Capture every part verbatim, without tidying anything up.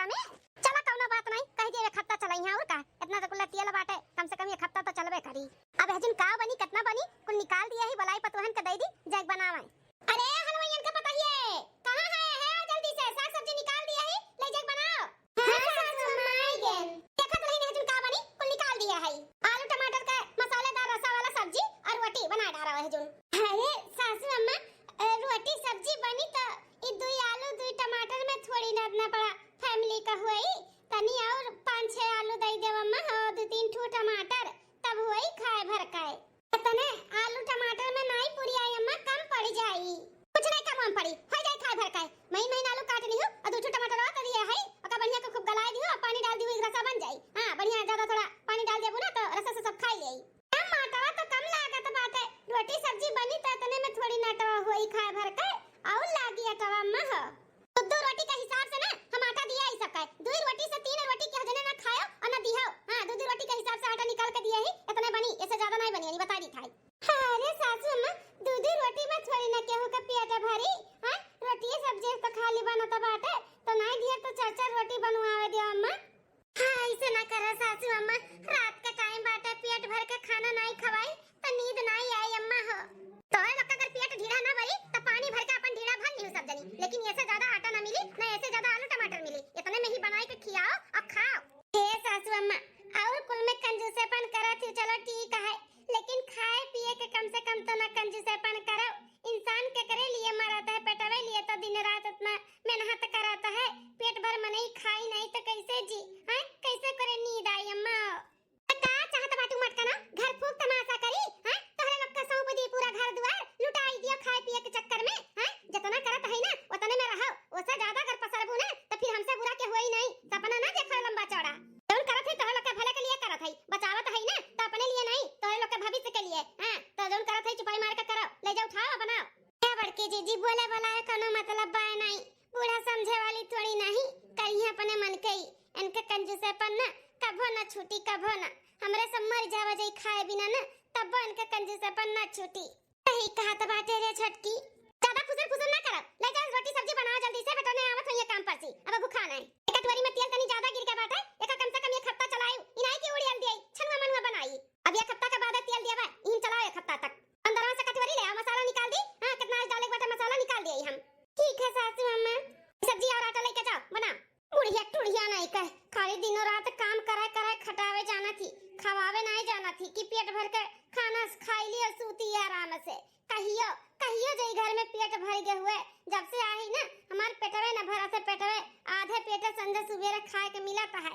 में। चला, कउनो बात नाहीं, कहि दिया एक हफ्ता चलइहैं, अउर का, एतना तो कुल तेल बाटे, कम से कम एक हफ्ता तो चलबे करी। अब हजून का बनी, केतना बनी, कुल निकाल दिया ही, बलाई पतोहन के दइ दी, जाइके बनावइ। अरे हलवाइयन के पतोहिए, कहाँ है, है, जल्दी से साग सब्जी निकाल दिया ही, लइ जाइके बनाओ। हाँ, सासू अम्मा, आई गेन। देखत रही नहीं, हजून का बनी, कुल निकाल दिया है। आलू टमाटर का मसालेदार रसा वाला सब्जी अउर रोटी बनाए डारा है हजून। अरे सासू अम्मा, अ, रोटी सब्जी बनी तो ई दुई आलू, दुई टमाटर में थोड़ी ना इतना बड़ा family का होई। तनी अउर पाँच छह आलू दइ देव अम्मा, हो, दुई तीन ठो टमाटर, तब होई खाए भर का। इतने आलू टमाटर में नाई पुरियाई अम्मा, कम पड़ जाई। कुछ नाई कम वम पड़ी, होइ जाई खाए भर का। महीन महीन आलू काट लिहू अउर दुई ठो टमाटर अउर दिया है, ओका बढ़िया के खूब गलाए दिहू अउर पानी डाल दिहू, एक रसा बन जाई। हाँ, बढ़िया ज्यादा थोड़ा पानी डाल देबू ना तो रसा से सब खाई लेई। अम्मा, आटवा तो कम लागत बाटे, रोटी सब्जी बनी तो इतने में थोड़ी ना आटवा होई खाए भर का, अउर लागी आटवा अम्मा हो। दू दू रोटी के हिसाब से ना हम आटा दिया ही सबका। दुई रोटी से तीन रोटी केहू जने ना खायो अउर ना दिहो। हाँ, दू दू रोटी के हिसाब से आटा निकाल के दिया ही, इतने बनी, एसे ज्यादा नाई बनी, यानी बता दी थाई। अरे सासू अम्मा, दू दू रोटी में थोड़ी ना केहू का पेट भरी। हाँ, रोटिए सब्जी तो खाली बनत बाटे, तो नाई दिया तो चार चार रोटी बनवावे दियो अम्मा। हाँ, ऐसे ना करो सासू अम्मा, रात का time बाटे, पेट भर के खाना नाई खवाई तो नींद नाई आई अम्मा हो। तोहरे लोग का अगर पेट ढीढ़ा ना भरी तो पानी भर के अपन ढीढ़ा भर लिहू सब जनी, लेकिन एसे ज्यादा आटा ना मिली, ना एसे ज्यादा आलू टमाटर मिली, इतने में ही बनाई के खियाओ अउर खाओ। हे सासू अम्मा, अउर कुल में कंजूसेपन करत ही, चलो ठीक है, लेकिन खाए पिए के कम से कम तो ना कंजूसेपन करो। इंसान केकरे लिए मरत है, पेटवे लिए तो दिन रात इतना मेहनत करत है, पेट भर मनई खाई नाई तो कैसे जी, हैं? कैसे करे नींद आई अम्मा? तो का चाहत बाटू मटकना? घर फूक तमाशा करी, हैं? तोहरे लोग का सौंप दी पूरा घर दुआर, लुटाई दियो खाए पिए के चक्कर में, हैं? जितना करत है ना, उतने में रहो, ओसे ज्यादा अगर पसरबू ना, तो फिर हमसे बुरा के होई नाई। सपना ना देखो लंबा चौड़ा। जौन करत है तोहरे लोग के भले के लिए करत है, बचावत है ना, तो अपने लिए नाई, तोहरे लोग के भविष्य के लिए। हाँ, तो जौन करत है चुपाई मार के करो, ले जाओ, उठाओ, बनाओ। ए बड़की जीजी, बोले वाला है, कोनो मतलब बाय नाई। बूढ़ा समझे वाली थोड़ी नाई, करिहे अपने मन के ही। इनके कंजूसेपन ना कभो ना छूटी, कभो ना। हमरे सब मर जावा जाई खाए बिना ना, तब्बो इनके कंजूसेपन ना छूटी। सही कहत बाटे रे छोटकी। ज्यादा फुसर फुसर ना करब। ले जा रोटी सब्जी बनाओ जल्दी से, बेटा ने आवत होइए काम पर से। अब भूखा नहीं। एक कटोरी में तेल तनी ज्यादा गिर के बाटे, एका कम से कम एक हफ्ता चलायु। इनाई की उड़ियल दियाई, छनुआ मनुआ बनाई। अब एक हफ्ता के बाद तेल दिया बा, इन चलाओ एक हफ्ता तक। अंदरवा से कटोरी ले आओ, मसाला निकाल दी। हाँ, कितना आज डाले के बाटे मसाला निकाल दियाई हम। ठीक है सासू अम्मा, सब्जी और आटा लेके जाओ, बना। बुढ़िया टुढ़िया नहीं कह, खाली दिनों रात काम करे करे खटावे जाना थी, खवावे नहीं जाना थी कि पेट भर के खाना खाई लियो, सूती आराम से। कहियो कहियो जे घर में पेट भर गए हुए, जब से आई ना हमार पेटवे न भरा से पेटवे, आधे पेटे संझा सुबेरे खाए के मिलत है।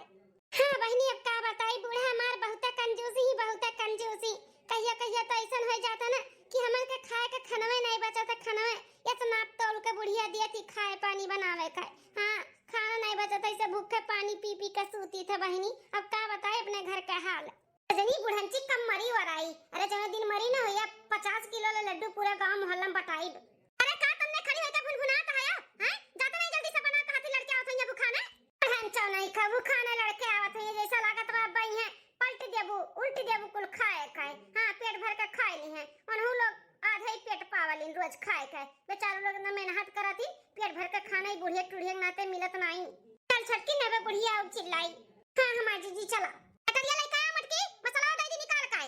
हाँ बहिनी, अब का बताई, बूढ़ा हमार बहुते कंजूसी ही, बहुते कंजूसी। कहियो कहियो तो ऐसन हो जाता ना कि हमन के खाए के खनवे नहीं बचत है, खनवे इतना तोल के बुढ़िया दिया थी खाए पानी बनावे खाए। हाँ, खाना नहीं बचत, ऐसे भूखे पानी पी पी के सूती थे बहिनी। अब का बताई अपने घर के हाल। जनी बुढ़ंची कम मरी वराई। अरे जौने दिन मरी ना होइया, पचास किलो ले लड्डू पूरा गांव मोहल्ला में बटाइब। अरे का तन्ने खड़ी होइके भुनभुनात हया? हैं? जाते नहीं जल्दी से बना, कहा थी लड़के आवत होइया भुखाने। बुढ़ंचो नहीं खा, भुखाने लड़के आवत होइया, जैसा लागत बा अब्बा इहे पलट देबू, उल्ट देबू कुल खाए खाए। हाँ, पेट भर के खाए ली हैं। उन्हों लोग आधे ही पेट पावलिन रोज खाए खाए। बेचारू लोग इतना मेहनत करत ही, पेट भर के खाना ही बुढ़िया टुढ़िया के नाते मिलत नहीं। चल छोटकी, नवे बुढ़िया अब चिल्लाई। हाँ, हमार जीजी, चला। कटरिया लइका आ, मटकी, मसाला दे दी निकाल के।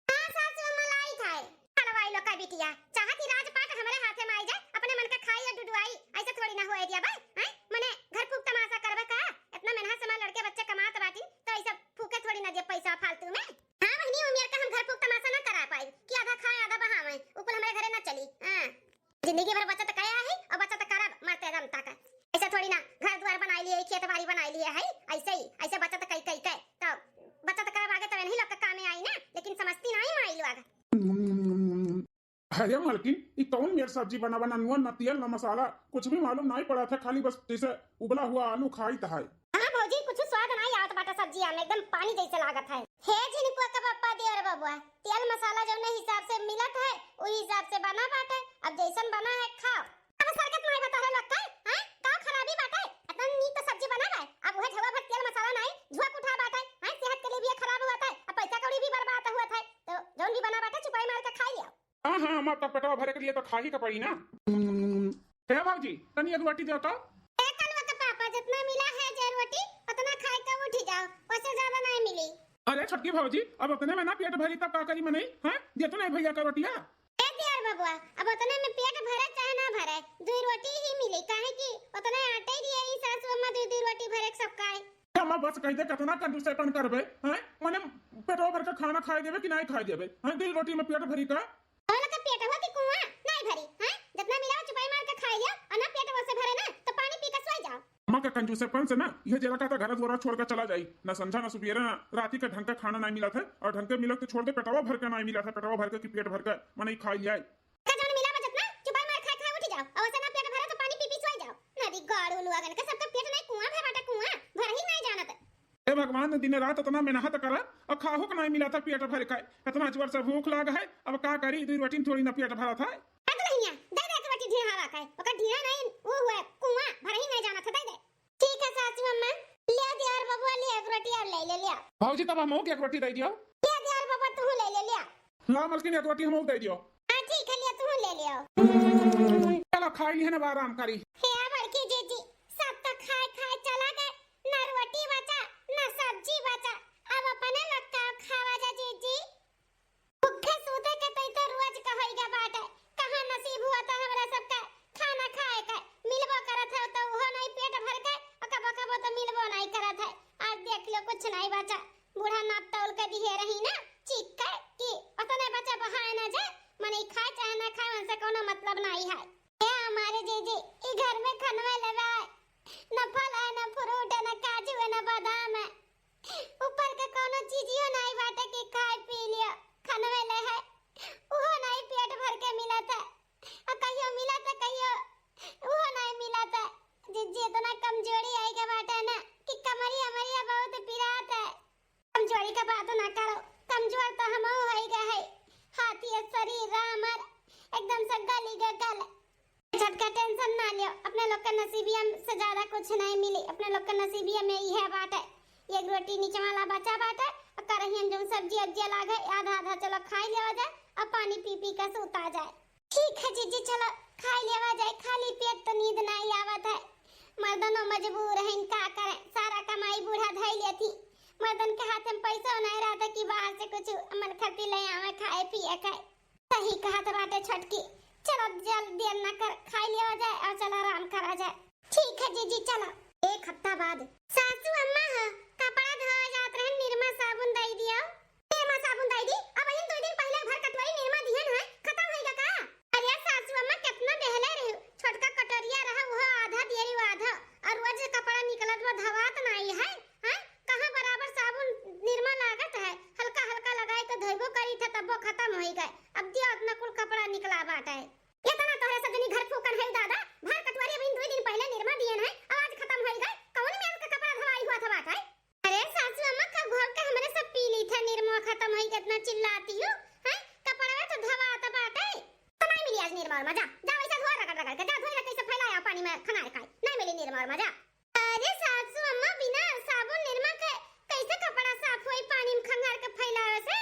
हाँ, सासू अम्मा लाई खाए। हलवाई लोग का बिटिया, चाहत ही राजपाट हमरे हाथे में आई जाए, अपने मन के खाई और डुडुआई, ऐसे थोड़ी ना होए दिया बा, हैं? मने घर फूक तमाशा करबे का? इतना मेहनत से हमार लड़के बच्चे कमात बाटी, तो ऐसे फूके थोड़ी ना दे पैसा फालतू में। हाँ, बहिनी, उमियर का हम घर फूक तमाशा ना करा पाई कि आधा खाए, आधा बहावे, उ कुल हमरे घरे ना चली। हाँ। जिंदगी भर बचत कया है और बचत करब मरते दम तक। ऐसे थोड़ी ना घर द्वार बनाई लिए, खेत बाड़ी बनाई लिए है, ऐसे ही, ऐसे बचत कई कई के, तो बचत करब आगे तो इन्हीं लोग के कामे आई ना, लेकिन समझती नहीं माई लोग। अरे मालकिन, ई कौन मेर सब्जी बना बना, नुआ न तेल न मसाला, कुछ भी मालूम नहीं पड़ा था, खाली बस जैसे उबला हुआ आलू खाई था। हाँ भौजी, कुछ स्वाद नहीं आवत बाटे सब्जिया में, एकदम पानी जैसे लागत है। हे झिनकुआ के पप्पा, देवर बबुआ, तेल मसाला जौने हिसाब से मिलत है, वही हिसाब से बना बाटे। अब जैसन बना है, खाओ। अब सरकत नहीं बता है लोग का, हैं? का खराबी बाटे? इतना नीक तो सब्जी बना है, अब वह झवा भर तेल मसाला नहीं, झुआ उठा बाटे, हैं? सेहत के लिए भी ये खराब हुआ था, अब पैसा कौड़ी भी बर्बाद हुआ था, तो जौन भी बना बाटे, चुपाई मार के खाई लिया। हाँ, हाँ, हमार तो पेटवा भरे के लिए तो खा ही के पड़ी ना। हे भौजी, तनी एक रोटी दे तो। ए कलवा के पापा, जितना मिला है, जे रोटी, उतना खाए के उठ जाओ, उससे ज्यादा नहीं मिली। अरे छोटकी भौजी, अब उतने में ना पेट भरी तब का करी मनई, हैं? दे तो नहीं भैया का रोटिया। ए दियर बबुआ, अब उतने में पेट भरे चाहे ना भरे, दुई रोटी ही मिली, काहे कि उतने आटे दिए ही सासू अम्मा दुई दुई रोटी भरे के सब खाए। अम्मा बस कह दे, कितना कंजूसेपन करबे, हैं? मने पेटवा भर के खाना खाए देबे कि नहीं खाए देबे, हैं? दुई रोटी में पेट भरी का? तोहला का पेट हुआ कि कुआं? नहीं भरी, हैं? जितना मिला वो चुपाई मार के खाए लियो, और ना पेट वो से भरे ना, तो पानी पी के सोई जाओ। अम्मा के कंजूसेपन से ना, यह जेरा का तो घर द्वारा छोड़ के चला जाई। ना संझा, ना सुबेरे, ना राती के ढंग के खाना नहीं मिला था, और ढंग के मिलत तो छोड़ दे, पेटवा भर के नहीं मिला था, पेटवा भर के कि पेट भर के, मने खाई लिया। का जौन मिला बचत ना, चुपाई मार खाए खाए उठ जाओ, और वैसे ना पेट भरे तो पानी पी पी सोई जाओ। नदी गाड़ू लुआगन के सबका पेट नहीं कुआं भर बाटे कुआं, भर ही नहीं जानत। ए भगवान, दिन रात इतना मेहनत करा, और खाहू के नहीं मिला था पेट भर के। इतना जोर से भूख लाग है, अब का करी, दुई रोटी थोड़ी ना पेट भरा था। ए दुल्हनिया, दे दे एक रोटी ढिढ़ावा के, ओकर ढिढ़ा नहीं, वो हुआ कुआं, भर ही नहीं जानत है, दे दे। ठीक है सासू अम्मा, लिया दियर बबुआ, लिया एक रोटी और ले ले लिया। भौजी तब हमहू के एक रोटी दे दियो। लिया दियर बबुआ, तू ले ले लिया। ला मलकिन, एक रोटी हमहू दे दियो। हाँ ठीक है, लिया तू ले लियो। चलो खाई लिहन, अब आराम करी। हे बड़की जीजी, सब तो खाए खाए चला गए, ना रोटी बचा, ना सब्जी बचा, अब अपने लोग का खावा जा जीजी। भूखे सूते के तई तो रोज का होइगा बाटे। कहाँ नसीब हुआ था हमरा सबका खाना खाए के, मिलबो करत है तो उहो नहीं पेट भर के, और कबो कबो तो मिलबो नहीं करत है। आज देख लो कुछ नहीं बचा। बूढ़ा नाप तौल के दिहे रही ना, चीख के कि उतने बचा बहाए ना जाए, मने खाए चाहे ना खाए, उनसे कोनो मतलब नहीं है। ए हमारे जीजी, ई घर में खनवे लेवे आए, न फल है, न फ्रूट है, न काजू है, न बादाम है। ऊपर के कोनो चीजियो नाई बाटे कि खाए पी लियो, खनवे ले है, उहो नाई पेट भर के मिलत है। आ कहियो मिलत है, कहियो उहो नाई मिलत है। जिज्जी इतना कमजोरी आई के बाटे ना कि कमरिया मरिया बहुत पिरात है। कमजोरी का बात ना करो, कमजोर तो हमहू होई गए है। हाथी है शरीर हमर, एकदम से गली गए गल। झटका टेंशन ना लियो, अपने लोग के नसीबिया से ज्यादा कुछ नहीं मिली। अपने लोग के नसीबिया में इहे बाटे, एक रोटी नीचे वाला बचा बाटे, और करहियन जौन सब्जी अब्जिया लागे, आधा आधा चलो खाई लेवा जाए, और पानी पी पी के सूता जाए। ठीक है जीजी, चलो खाई लेवा जाए, खाली पेट तो नींद नहीं आवत है। मर्दनो मजबूर है, का करे, सारा कमाई बूढ़ा धई लेती। मर्दन के हाथ में पैसा नहीं रहता कि बाहर से कुछ मन खर्ची ले आवे, खाए पिए खाए। सही कहत बाटे छोटकी, चलो जल देर न कर, खाई लिया जाए और चलो आराम करा जाए। ठीक है जीजी, चलो। एक हफ्ता बाद। सासू अम्मा ह, कपड़ा धोवे जात रहन, निरमा साबुन दई दियो। निरमा साबुन दई दी? अब इन दो दिन पहले भर कटोरी निरमा दिहन है, खत्म होइगा का? अरे सासू अम्मा, कितना देहले रही, छोटका कटोरिया रहा, वो आधा दियरी, वो आधा, और रोज कपड़ा निकलत, वो धवात नहीं है, हैं? कहाँ बराबर साबुन निरमा लागत है, हल्का हल्का लगाए तो धोइबो करी था, तब्बो खत्म होई गए। अब दिया उतना कुल कपड़ा निकला बाटे। इतना तोहरे सब जनी घर फूकन है दादा, भर कटोरी अभी दो दिन पहले निरमा दियन है, आज खत्म होई गए। कौन मेल का कपड़ा धवाई हुआ था बाटे? अरे सासू अम्मा, कब घर के हमरे सब पी ली था निरमा, खत्म होई गए, इतना चिल्लाती हो, हैं? कपड़ा तो धवात बाटे। तो नहीं मिली आज निरमा और मजा, जा वैसा धोआ रगड़ रगड़ के, जा धोई रख, कैसे फैलाया पानी में खंगार खाए, नहीं मिली निरमा और मजा। अरे सासू अम्मा, बिना साबुन निरमा के कैसे कपड़ा साफ होई पानी में खंगार के फैलावे से?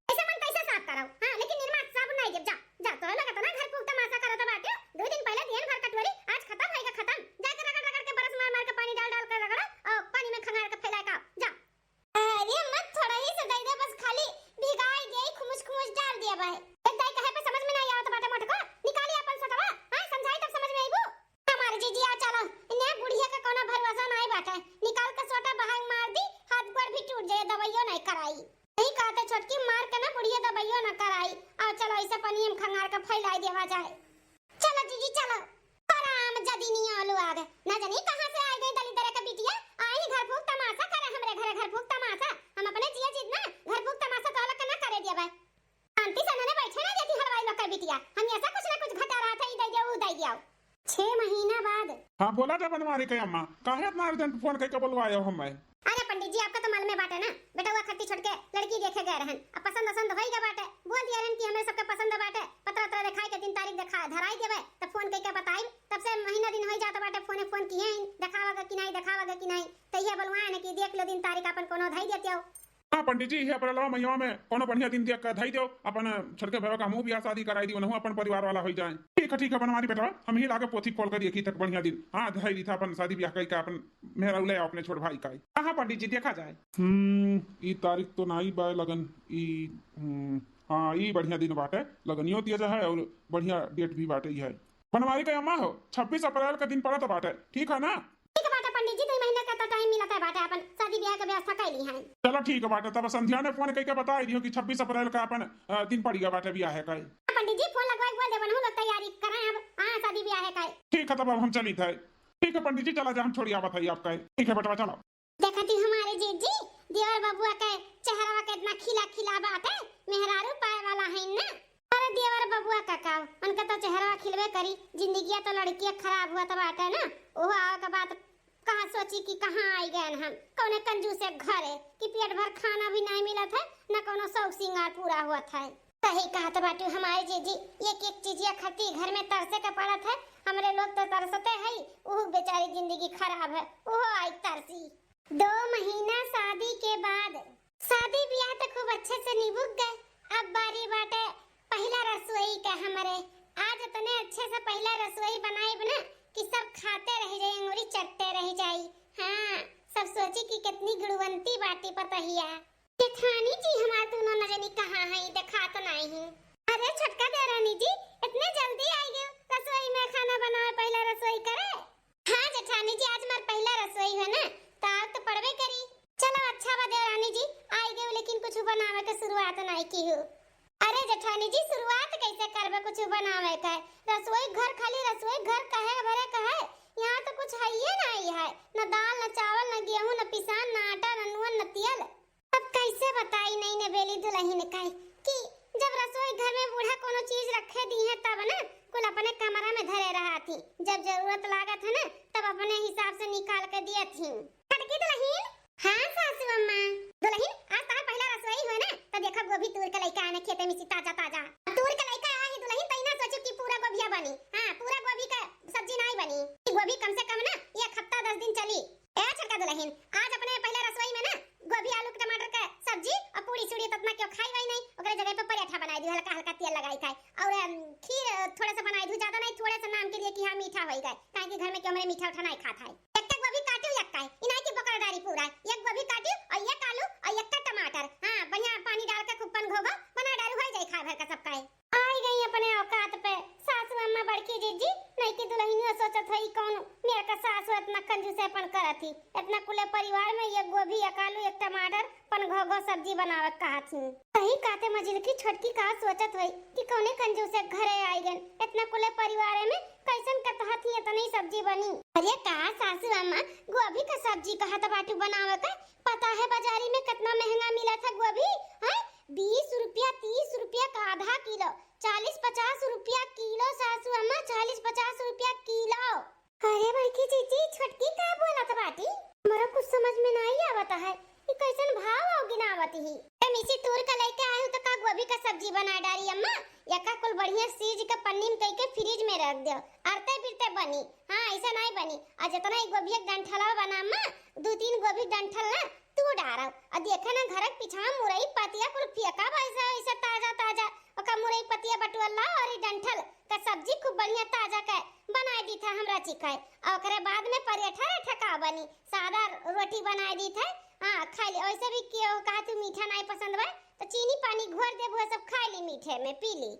ऐसे मन कैसे साफ करब? हाँ, लेकिन निरमा साबुन नहीं देब, जा, जा, तोहरे लोग इतना घर फूक तमाशा करत बाटे, दो दिन पहले दियन भर कटोरी, आज खत्म होइगा खत्म, जाके रगड़ रगड़ के ब्रश मार मार के पानी डाल डाल के रगड़ो और पानी में खंगार के फैलाए का, जा। अरे अम्मा, थोड़ा ही से दे दे, बस खाली भिगाई दे, खुमुस खुमुस डाल दिया भाई। एक दाई कहे पे समझ में नहीं आवत बाटे मोटको, निकाली अपन सोटवा, हाँ, समझाई तब समझ में आईबू। हमार जीजी आ चलो, इन्हें बुढ़िया का कोनो भरोसा नाई बाटे, निकाल के सोटा बहार मार दी, हाथ गोड़ भी टूट जाए, दवाइयो नाई कराई। यही कहते छोटकी मार के ना बुढ़िया दवाइयो ना कराई। आ चलो, ऐसे पनिया में खंगार के फैलाई देवा जाए। चलो जीजी चलो, हराम जदी नियालू आ गए, ना जानी कहाँ से आ गई दलिद्र का बिटिया, आई घर फूक तमाशा करे हमरे घरे, घर फूक तमाशा। हम अपने जिया जीत ना घर फूक तमाशा तो अलग के ना करे दिया भाई। शांति से नने बैठे ना देती हलवाई लोग का बिटिया। हम ऐसा कुछ ना कुछ घटा रहा था, ई दे दियो, ऊ दे दियो। छह महीना बाद। हाँ, बोला जा बनवारी के अम्मा, काहे इतना अर्जेंट फोन करके बुलवाए हो हमें? अरे पंडित जी, आपका तो मालूम है बाटे ना, बेटवा खट्टी छोड़ के लड़की देखे गए रहन, अब पसंद वसंद होई गए बाटे, बोल दिया रहन कि हमें सबके पसंद बाटे, पतरा उतरा दिखाई के दिन तारीख दिखा धराई देवे, तब फोन करके बताई। तब से महीना दिन होई जाता बाटे, फोने फोन किए हैं, दिखावा गा कि नहीं, दिखावा गा कि नहीं, तो ये बुलवाए ना कि देख लो दिन तारीख अपन कोनो धई देते हो। हाँ पंडित जी, ये अप्रैलवा महीनवा में कोनो बढ़िया दिन देख के धई देव, अपन छोटके भैया का हमहू बियाह शादी कराई दी, उनहू अपन परिवार वाला होई जाए। ठीक है, ठीक है बनवारी बेटवा, हम ही लागे पोथी खोल कर देखी तक बढ़िया दिन। हाँ, धई दी था अपन शादी बियाह कई का अपन मेहरारू ले आओ अपने छोट भाई का। हाँ, हाँ पंडित जी, देखा जाए। हम्म, ई तारीख तो नाई बाय लगन, ई, हम्म, हाँ, ई बढ़िया दिन बाटे, लगनियो तेज है और बढ़िया डेट भी बाटे ही है। बनवारी के अम्मा हो, छब्बीस अप्रैल के दिन पड़त बाटे, ठीक है ना? ठीक बाटे पंडित जी, दुई महीना का तो टाइम मिलत है बाटे, अपन शादी बियाह के व्यवस्था कर ली है। चलो ठीक बाटे, तब संध्या ने फोन करके बता दियो कि छब्बीस अप्रैल का अपन, अ, दिन पड़ गया बाटे बियाह है का। हाँ पंडित जी, फोन लगवा के बोल दे, बनहू लोग तैयारी करें अब, हाँ शादी बियाह है का। ठीक है, तब अब हम चली थे। ठीक है पंडित जी, चला जा, हम छोड़ी आवत है आपका। ठीक है बेटवा, चलो। देखती हमारे जीजी, देवर बबुआ के चेहरा कितना खिला खिला बाटे, मेहरारू पाए वाला है ना। अरे देवर बबुआ का का, उनका तो चेहरा खिलवे करी, जिंदगिया तो लड़किया खराब हुआ तो बाटे ना। ओहो आवे के बात कहाँ सोची कि कहाँ आई गए हम, कौने कंजूसे घरे कि पेट भर खाना भी नहीं मिलत है, न कौनो शौक सिंगार पूरा हुआ है। सही कहत बाटू हमारी जीजी, एक एक चीजिया खातिर घर में तरसे के पड़त है। हमरे लोग तो तरसते है, उहू बेचारी जिंदगी खराब है, उहो आई तरसी। दो महीना शादी के बाद। शादी ब्याह तो खूब अच्छे से निबुक गए। अब बारी बाटे पहला रसोई का हमरे। आज इतने अच्छे से पहला रसोई बनाइब ना कि सब खाते रह जाई, अंगुरी चटते रह जाई। हाँ, सब सोची कि कितनी गुणवंती बाटी पतहिया। जेठानी जी, हमार दोनों न जनी कहाँ है, देखात नाई है। अरे छोटका देवरानी जी, इतने जल्दी आई गयो रसोई में खाना बनावे, पहला रसोई करे। हाँ जेठानी जी, आज हमार पहला रसोई है ना, तो आग तो पड़बे करी। चलो अच्छा बा देवरानी जी, आई गयो, लेकिन कुछ बनावे के शुरुआत नाई की हो। अरे जेठानी जी, शुरुआत कैसे करबे कुछ बनावे के? रसोई घर, खाली रसोई घर कहे भरे कहे, यहाँ तो कुछ है ही नाई है, न दाल, न चावल, न गेहूं, न पिसान, न आटा, न नून, न तेल। अब कैसे बताई नई नवेली दुलहिन का कि जब रसोई घर में बूढ़ा कोनो चीज रखे दी है तब ना कुल अपने कमरा में धरे रहा थी, जब जरूरत लागत है ना तब अपने हिसाब से निकाल के दिए थी। छोटकी दुलहिन। हाँ सासू अम्मा। दुलहिन, आज तार पहला रसोई हो ना, तो देखा गोभी तूर के लइका आने खेते में से ताजा ताजा। तूर के लइका आही दुलहिन, तो ई ना सोचू कि पूरा गोभिया बनी। हाँ, पूरा गोभी का सब्जी नाई बनी। ई गोभी कम से कम ना एक हफ्ता दस दिन चली। ए छोटका दुलहिन, आज अपने पहला रसोई में ना गोभी, आलू, टमाटर का सब्जी और पूड़ी सूड़ी तो इतना क्यों खाई वाई नहीं, ओकरे जगह पे पराठा बनाई दी, हल्का हल्का तेल लगाई खाए और, अम, खीर, अ, थोड़ा सा बनाई दी, ज्यादा नहीं, थोड़ा सा नाम के लिए कि हाँ मीठा होई गए, काहे कि घर में क्यों हमरे मीठा उठा नहीं खात है। एक गोभी काटी हुई, एक का है, इनाई की बकरा डारी पूरा, एक गोभी काटी और एक आलू और एक टमाटर, हाँ बढ़िया पानी डाल के खूब पन घोगो बना डालू, हो जाए खाए भर का सबका है। आई गई अपने औकात पे सासू अम्मा बड़की जीजी, नहीं कि दुलहिनियो सोचत होई कौन मेर का सासू इतना कंजूसेपन करत ही, इतना कुले परिवार में एक गोभी, एक आलू, एक टमाटर, पन घो घो सब्जी बनावे कहत ही। सही कहते मझिलकी छोटकी का सोचत होई कि कौने कंजूसे घरे आई गन, इतना कुले परिवार में कैसन कतहत ही इतनी सब्जी बनी। अरे का सासू अम्मा, गोभी का सब्जी कहत बाटू बनावे का? पता है बाजारी में कितना महंगा मिला था गोभी, हैं? बीस रुपया, तीस रुपया का आधा किलो, चालीस पचास रुपया किलो सासू अम्मा, चालीस पचास रुपया किलो। अरे बड़की जीजी, छोटकी का बोलत बाटी? हमरा कुछ समझ में नाई आवत है, ई कैसन भाव आव गिनावत ही? ए मिसी तूर का लेके आयु तो का गोभी का सब्जी बना डारी अम्मा? यका कुल बढ़िया सीज के पन्नी में कई के फ्रिज में रख दो, अरते बिरते बनी। हाँ, ऐसा नाई बनी। आ जितना ई गोभी एक डंठलवा बना अम्मा, दू तीन गोभी डंठल ना तू डारब। आ देखे ना घर के पीछा मुरई पतिया कुल फेंका बा ऐसे, ऐसे ताजा ताजा। ओका मुरई पतिया बटुआ लाओ और ई डंठल का सब्जी खूब बढ़िया ताजा के बनाए दी था हमरा चिखाए। आ ओकरे बाद में पराठा रेठा का बनी, सादा रोटी बनाए दी था। हाँ, खा ले। वैसे भी केहू कहा तू मीठा नाई पसंद बा, तो चीनी पानी घोर देबू, सब खा ली मीठे में, पी ली।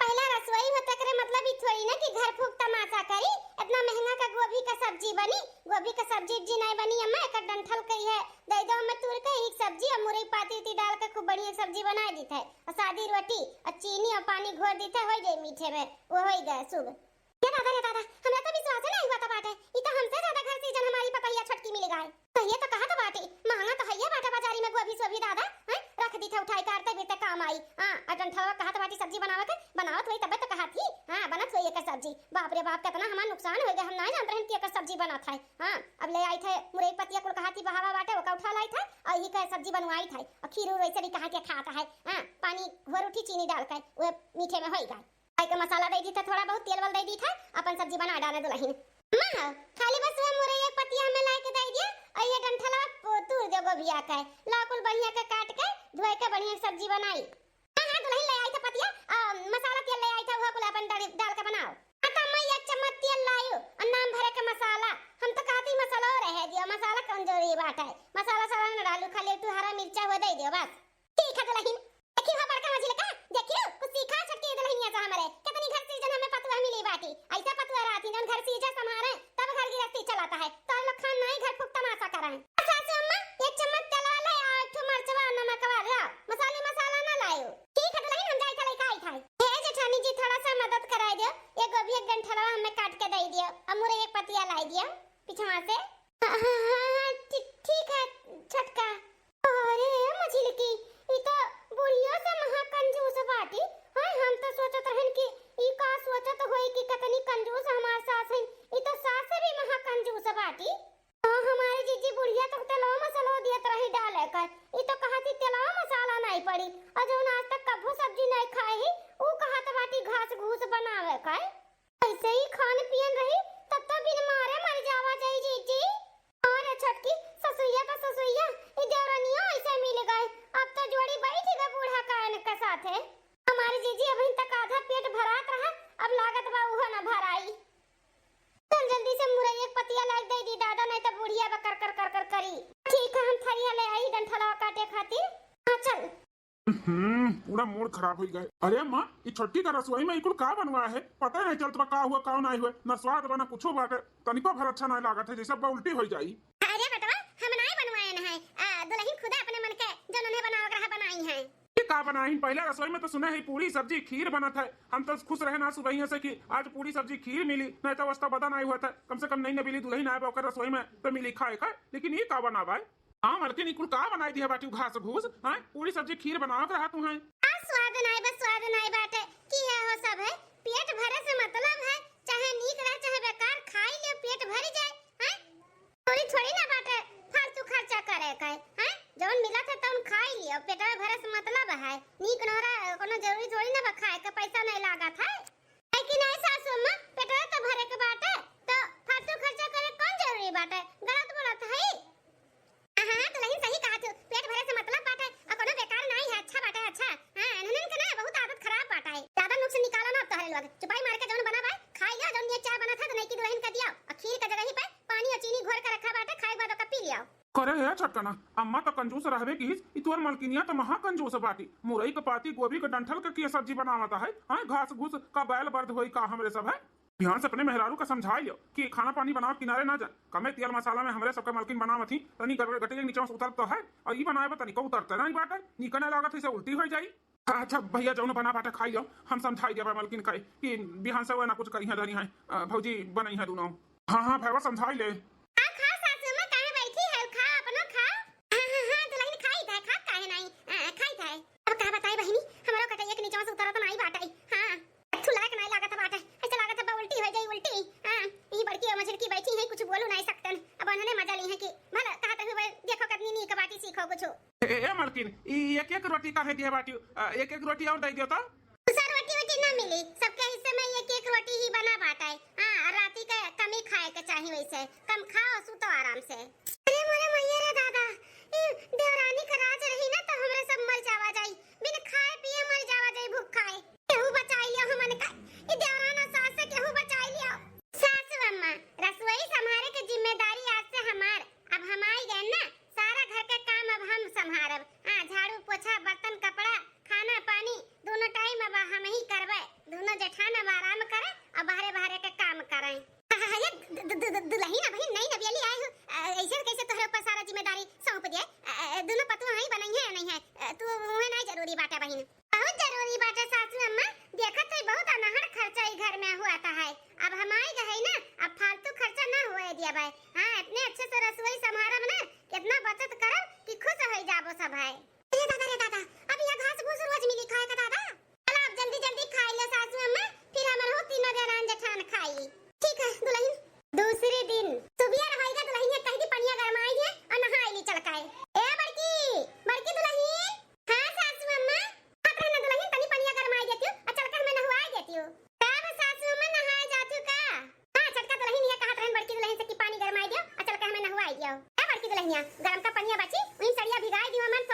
पहला रसोई हो तकरे मतलब ई थोड़ी ना कि घर फूक तमाशा करी, इतना महंगा का गोभी का सब्जी बनी, गोभी का सब्जी उब्जी नाई बनी अम्मा, एकर डंठल कही है, दे दो हमें तूर के एक सब्जी और मुरई पाती उती डाल के खूब बढ़िया सब्जी बनाए दी थे, और सादी रोटी और चीनी और पानी घोर दी थे, हो जाए मीठे में, वो हो ही गए शुभ। ये दादा रे दादा, हमरा तो विश्वास नहीं हुआ था बाटे, ई तो हमसे ज्यादा घर सीजन हमारी पतहिया छोटकी मिल गए। तो ये तो कहा तो बाटे, महंगा तो हइये बाटे बाजारी में गोभी सोभी दादा, हैं? रख दी थे उठाई के, अरते बिरते काम आई। हाँ, और डंठलवा कहा तो बाटी सब्जी बनावे के, बनावत होई तबे तो कहा थी। हाँ, बनत होई एकर सब्जी। बाप रे बाप, कितना हमार नुकसान हो गया, हम ना जानत रहन कि एकर सब्जी बनत है। हाँ, अब ले आई थे मुरई पतिया कुल कहा थी बहावा बाटे, ओका उठा लाई थे, और यही का सब्जी बनवाई थे। और खीर उर वैसे भी कहाँ के खात है। हाँ, पानी घोर उठी चीनी डाल के, वो मीठे में होई गए। आई के मसाला दे दी थे, थोड़ा बहुत तेल वल दे दी थे, अपन सब्जी बना डाले दुलहिन। अम्मा, खाली बस वह मुरई एक पतिया हमें लाई के दे दिया, और ये डंठलवा पो-, तूर दे गोभिया के। ला कुल बढ़िया के काट के धोए के बढ़िया सब्जी बनाई। हाँ, हाँ, दुलहिन ले आई था पतिया, आ, मसाला तेल ले आई था, उहा कुल अपन डाल, डाल के बनाओ। आ त अम्मा एक चम्मच तेल लायो, आ नाम भरे के मसाला। हम तो कहती मसाला रहे दियो, मसाला कौन जरूरी बात है, मसाला साला न डालू, खाली एक ठो हरा मिर्चा हुआ दे दियो बस। ठीक है दुलहिन, देखी हो बड़का मझिल का, देखियो कुछ सीखा छोटकी दुलहिनिया से हमरे, कितनी घर सीजन हमें पतुआ मिली बाटी, ऐसा पतुआ रहती जौन घर सीजा संभारे तब घर गृहस्थी चलाता है, तो लोग खान नहीं घर फूक तमाशा करें। सासू अम्मा, एक चम्मच तेल वाले और एक ठो मरचवा, नमकवा लाओ, मसाले मसाला ना लायो। ठीक है दुलहिन, हम जाई था लेके आई था। हे जेठानी जी, थोड़ा सा मदद कराई दियो, ये गोभी एक डंठलवा हमें काट के दे दियो, और मुरई एक पतिया लाई दियो पिछवा से। हाँ, हाँ, हाँ, हाँ, ठीक, ठीक है छोटका। अरे मझिलकी, ई तो बुढ़िया से महा कंजूस बाटी। हाँ, हम तो सोचत रहन कि ई का सोचत होई कि कितनी कंजूस हमार सास है। ई तो सास से भी महा कंजूस बाटी। हाँ, हमारी जीजी बुढ़िया तो तेलवा मसाला दियत रही डाले कर, ई तो कहती तेलवा मसाला नहीं पड़ी, और जौन आज तक कभू सब्जी नहीं खाए ही, ऊ कहत बाटी घास घूस बनावे कर। ऐसे ही खान पियन रही, तब तो बिन मारे मर जावा जाई जीजी। और छोटकी, ससुइया का ससुइया, ई देवरनिया ऐसे मिल गए, अब तो जोड़ी बैठ गए बूढ़ा कायन के साथे। हमारी जीजी अभी तक आधा पेट भरात रहा, अब लागत बा उहो न भराई। चल जल्दी से मुरई एक पतिया लाग दे दी दादा, नहीं तो बुढ़िया बकर कर कर कर करी। ठीक है, हम थरिया ले आई, डंठलवा काटे खातिर। हाँ चल। हम्म, पूरा मूड खराब हो गए। अरे माँ, ई छोटकी का रसोई में इकुल का बनवा है? पता नहीं चलत बा का हुआ, का नहीं हुआ। ना स्वाद बा, ना कुछो बाटे। तनिको भर अच्छा नहीं लागत है, जैसे बा उल्टी हो जाई। अरे बेटवा, हम नहीं बनवाए न है। आ, दुलहिन खुदा अपने मन के जौन उन्हें बनावे के रहा बनाई है। ये का बनाई? पहले रसोई में तो सुने है पूरी सब्जी खीर बनत है। हम तो खुश रहे ना सुबहिया से कि आज पूरी सब्जी खीर मिली, नहीं तो वस्ता बदा नहीं हुआ था। कम से कम नई नबीली दुलहिन आए बा ओकर रसोई में तो मिली खाए का। लेकिन ये का बना भाई? हाँ मलकिन, ई कुल का बनाई दिया बाटी घास घूस? हाँ, पूरी सब्जी खीर बनावत रहा तू है। आ स्वाद नाई बा, स्वाद नाई बाटे। की है हो सब है, पेट भरे से मतलब है, चाहे नीक रहे चाहे बेकार, खाई ले पेट भर जाए। हैं? थोड़ी थोड़ी ना बाटे फालतू खर्चा करे के, हैं? जौन मिलत है तौन खाई लियो, पेटवा भरे से मतलब है। नीक नोहरा कोनो जरूरी थोड़ी ना बा खाए के, पैसा नहीं लागत है। है कि नहीं सासू अम्मा, पेटवा तो भरे के बाटे, तो फालतू खर्चा करे कौन जरूरी बाटे? गलत बोलत है। हाँ, दुलहिन सही कहा तू, पेट भरे से मतलब बाटे, और कोनो बेकार नाई है, अच्छा बाटे, अच्छा। हाँ, इन्हन के ना बहुत आदत खराब बाटे है, ज्यादा नुक्स निकालो ना अब तोहरे लोग, चुपाई मार के जौन बना बा, खाई लियो, जौन ये चाय बना था तो नई की दुलहिन का दिया, और खीर का जगह ही पे पानी और चीनी घोर के रखा बाटे, खाए के बाद ओका पी लियो। करे है छटकना, अम्मा तो कंजूस रहबे की, ई तोर मलकिनिया तो महा कंजूस बाटी, मुरई के पाती, गोभी के डंठल के किया सब्जी बनावत है, हाँ, घास घूस का बैल बर्द होई का हमरे सब है। ध्यान से अपने मेहरारू का समझाई लियो कि खाना पानी बनावे किनारे ना जा, कमे तेल मसाला में हमरे सबके मलकिन बनावत ही, तनी गड़बड़ गटे के नीचे से उतरत तो है, और ई बनाए बा तनिको उतरते नहीं बाटे, नीक नहीं लागत है, से उल्टी हो जाई। अच्छा भैया, जौन बना बाटे खाई लियो, हम समझाई देबा मलकिन का कि बिहान से वह ना कुछ करी है धरी है, अ, भौजी बनई है दोनों। हाँ हाँ भैया समझाई ले। आ खा सासू में काहे बैठी है, खा अपनो खा। हाँ हाँ हाँ दुलहिन खाई था, खा काहे नहीं, अ, खाई था। अब का बताई बहिनी, हमरो कटैया के नीचे से उतरत नहीं बाटे। हाँ। अच्छू लायक नाई लागत बाटे, ऐसे लागत बा उल्टी हो जाई, उल्टी। हाँ, ई बड़की और मझिलकी बैठी हैं, कुछ बोलू नहीं सकतन। अब उन्होंने मजा ली है कि भला कहत हुए देखो कितनी नीक बाटी, सीखो कुछ। ए, ए, ए, मलकिन, ई एक एक रोटी काहे दिए बाटी? अ, एक एक रोटी और दे दियो तो। दूसरा रोटी वोटी ना मिली, सबके हिस्से में एक एक रोटी ही बना बाटे। हाँ, और राती के कमी खाए के चाही, वैसे कम खाओ, सुतो आराम से। अरे मोरे मैया रे दादा, ई देवरानी का राज रही ना तो हमरे सब मर जावा जाई, बिन खाए पिए मर जावा जाई भूख खाए। केहू बचाई लियो हमन का, ई देवराना सास से केहू बचाई लियो। सासू अम्मा, रसोई संभारे के जिम्मेदारी आज से हमार। अब हम आई गए ना, सारा घर के काम अब हम संभारब। हाँ, झाड़ू, पोछा, बर्तन, कपड़ा, खाना, पानी, दोनों टाइम अब हम ही करबे। दोनों जेठान अब आराम करे और बाहरे बाहरे के काम करें। हाँ, हाँ, हाँ, ये दु-, दु-, दु-, दु-, दुलहिन अबहिन नई नबियली आए हो, अ, ऐसे कैसे तोहरे ऊपर सारा जिम्मेदारी सौंप दिए? अ, अ, दोनों पतोह हैं, बनइहे या नहीं है? अ, तू उहे नहीं जरूरी बाटे बहिन। बहुत जरूरी बाटे सासू अम्मा, देखत है बहुत अनहड़ खर्चा ई घर में हुआ था है। अब हम आई गए ना, अब फालतू खर्चा ना हुए दिया भाई। हाँ, इतने अच्छे से रसोई संभारब ना, इतना बचत करब कि खुश हो जाबो सब है। अरे दादा रे दादा, अब यह घास घूस रोज मिली खाए का दादा? चला अब जल्दी जल्दी खाई ले सासू अम्मा, फिर हमर हो तीनों देरान जेठान खाई। ठीक है दुलहिन। दूसरे दिन सुबिया रहाई का दुलहिन कह दी पनिया गरमाई दिए और नहाई ली चल के। ए बड़की, बड़की दुलहिन। हाँ सासू अम्मा। हाथ रहना दुलहिन तनी पनिया गरमाई देती हूँ, अच्छा चल के हमें नहवाई देती हूँ। का बा सासू अम्मा नहाए जाती हूँ का? हाँ, छोटका दुलहिन ये कहत रहन बड़की दुलहिन से कि पानी गरमाई दियो, अच्छा चल के हमें नहवाई दियो। ए बड़की दुलहिनिया, गरम का पनिया बची, वही सड़िया भिगाई दियो हमन,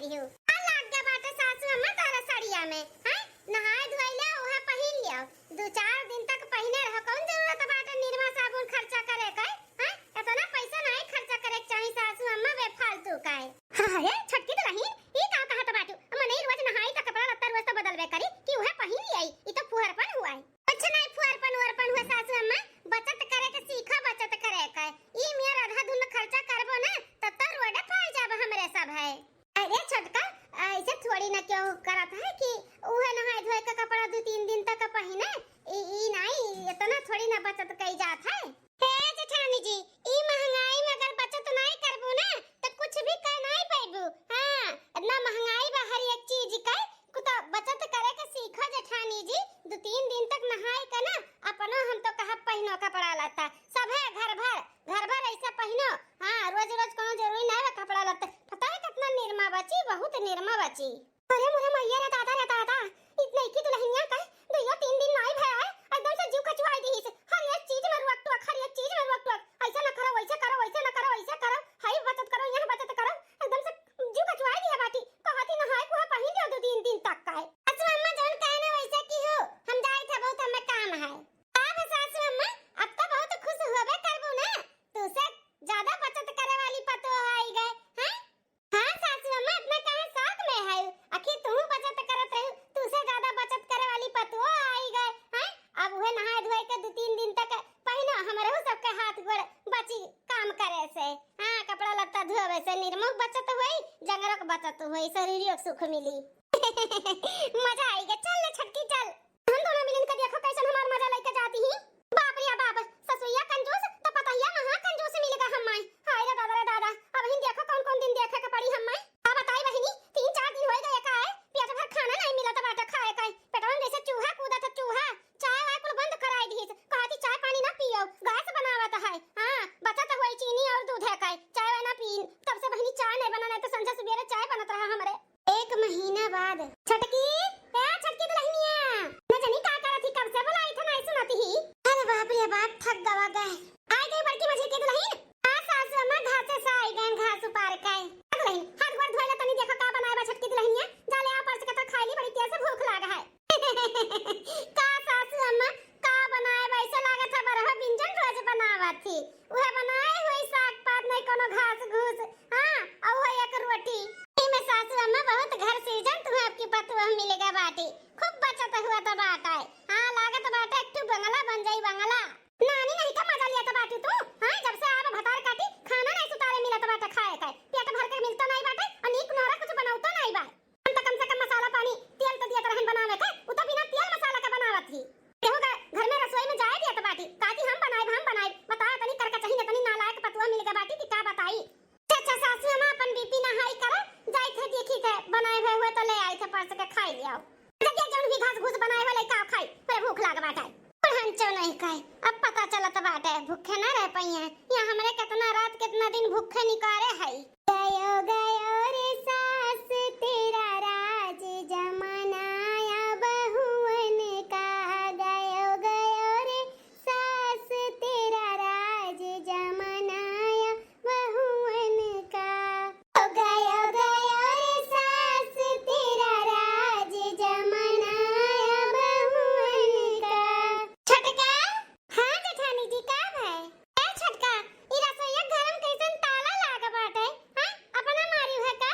यू। आ लाग गया बाटे सासू अम्मा तोहरा सड़िया में, हैं? नहाए धोए ले, उहे पहिन लियो। दो चार दिन तक पहिने रहो, कौन जरूरत बाटे निरमा साबुन खर्चा करे के, हैं? इतना पैसा नहीं खर्चा करे के चाही सासू अम्मा, बेफालतू का है। हाँ, हाँ, ए छोटकी दुलहिन, ई का कहत बाटू? मनई रोज नहाई त कपड़ा लत्ता रोज त बदलबे करी कि उहे पहिन लियाई, ई तो फुहरपन हुआ है। कुछ नहीं फुहरपन उहरपन हुआ सासू अम्मा, बचत करे के सीखो, बचत करे के। ई मेर आधा धुन खर्चा करबो ना, तब तो रोडे पार जाब हमरे सब है। अरे छोटका, ऐसे थोड़ी ना क्यों करत है कि उहे नहाए धोए के कपड़ा दो तीन दिन तक पहिने, ई, ई नहीं, इतना थोड़ी ना बचत कई जात है। हे जेठानी जी, ई महंगाई में अगर बचत नहीं करबू ना, तो कुछ भी कर नहीं पैबू। हाँ, इतना महंगाई बा हर एक चीज का, कुछ बचत करे के सीखो जेठानी जी। दो तीन दिन तक नहाए के ना, अपनो हम तो कहब पहिनो कपड़ा लत्ता, सब है घर भर, घर भर ऐसा पहिनो। हाँ, रोज रोज कोनो जरूरी ना है कपड़ा लत्ता। पता है कितना निरमा बची, बहुत निरमा बची। अरे मोरे मैया रे दादा रे दादा, इतना की दुलहिनिया का दुइयो तीन दिन नाई भया है, एकदम से जीव कचुआई दिहिस। हर एक चीज में रुअक टुअक, हर एक चीज में रुअक टुअक। ऐसा न करो, वैसे करो, वैसे न करो, वैसे करो। हाय बचत करो, यहाँ बचत करो। एकदम से जीव कचुआई दिया बाटी। कहती नहाए कुहा पहिन लियो दो तीन दिन तक का है। अच्छा अम्मा जौन कहना वैसे की हो, हम जाए थे, बहुत हमें काम है। अब सासू अम्मा, अब तो बहुत खुश होबे करबू ना, तू से ज्यादा बचत करे वाली पतोह आई गए, हैं? हाँ सासू अम्मा, इतना काहे शौक में है? आखिर तू बचत करत रहू, तू से ज्यादा बचत करे वाली पतोह आई गए, हैं? अब उहे नहाए धोए के दो तीन दिन तक पहिनो, हमरहू सबके हाथ गोड़ बची काम करे से। हाँ, कपड़ा लत्ता धोवे से निरमो के बचत होई, जंगरो के बचत होई, शरीरियो के सुख मिली। मजा आई गया, चल ले छोटकी चल। हम दोनों मिलन के देखो कैसन हमार मजा लेके जाती ही। बाप रे बाप, ससुइया कंजूस तो पतहिया महा कंजूस मिल गा हम्माई। हाय रे दादा रे दादा, अब हिन देखो कौन कौन दिन देखे के पड़ी हम्माई। का बताई बहिनी, तीन चार दिन होई गए का है, पेट भर खाना नहीं मिलत बाटे खाए का। पेटवा में जैसे चूहा कूदत है चूहा। चाय वाय कुल बंद कराई दिहिस, कहती चाय पानी ना पियो, गैस बनावत है। हाँ, बचत होई चीनी और दूध है का, चाय वाय ना पीन। तब से बहिनी चाय नहीं बना, नहीं तो संझा सुबेरे चाय बनत रहा हमरे। एक महीना बाद। छोटकी, ए छोटकी दुलहिनिया, न जानी का करत ही, कब से बुलाई था नहीं सुनत ही। अरे बाप रे बाप, थक गवा गए। आई गई बड़की मझली की दुलहिन। हाँ सासू अम्मा, घासे से आई गए, घास उपार के। ए दुलहिन, हाथ गोड़ धोए ले तनी, देखो का बनाए बा छोटकी दुलहिनिया। जा ले आ परस के तो खाई ली, बड़ी तेज से भूख लाग है। का सासू अम्मा, का बनाए बा? ऐसे लागत है बरहो बिंजन रोज बनावत ही। उहे बनाए हुई साग पात, नहीं कोनो घास घूस। हाँ, और वो एक रोटी। ई में सासू अम्मा बहुत घर सिरजन तुम्हें आपकी पतोह मिलेगा बाटी। खूब बचत हुआ तो बाटा है। हाँ, लागत बाटा एक ठो बंगला बन जाई बंगला। नानी नहीं का मजा लिया तो बाटी तू? हाँ, जब से आवा भतार काटी, खाना नहीं सुतारे मिला तो बाटा खाए का। पेट भर के मिलता नहीं बाटे, और नीक नोरा कुछ बनावतो नहीं बा। हम तो कम से कम मसाला पानी, तेल तो दिया रहन बनावे के, उ तो बिना तेल मसाला के बनावत ही। केहू के घर में रसोई में जाए दिया तो बाटी, काकी हम बनाए, हम बनाए, बताए तनी करका चाहिए, तनी नालायक पतुआ मिल के बाटी कि का बताई। अच्छा, अच्छा, सासू अम्मा अपन बीपी ना हाई करो, जाई थे देखी थे, बनाए हुए हुए तो ले आई थे परस के खाई लियाओ। जब ये जौन भी घास घूस बनाए हुए लइका खाई, पर भूख लाग बाटे। पर हंचो नहीं खाए, अब पता चलत बाटे, भूखे ना रह पाई हैं। यहाँ हमरे कितना रात, कितना दिन भूखे निकारे है। गयो, गयो रे सास, तेरा राज जमाना या बहुअन का। गयो, गयो रे सास, तेरा राज जमाना या बहुअन का। गयो, गयो रे सास, तेरा राज जमाना या बहुअन का। छोटका, हाँ जेठानी जी, का भय? ए छोटका, ई रसोईया घर में कैसन ताला लाग बाटे? हाँ, अपना मारी है का?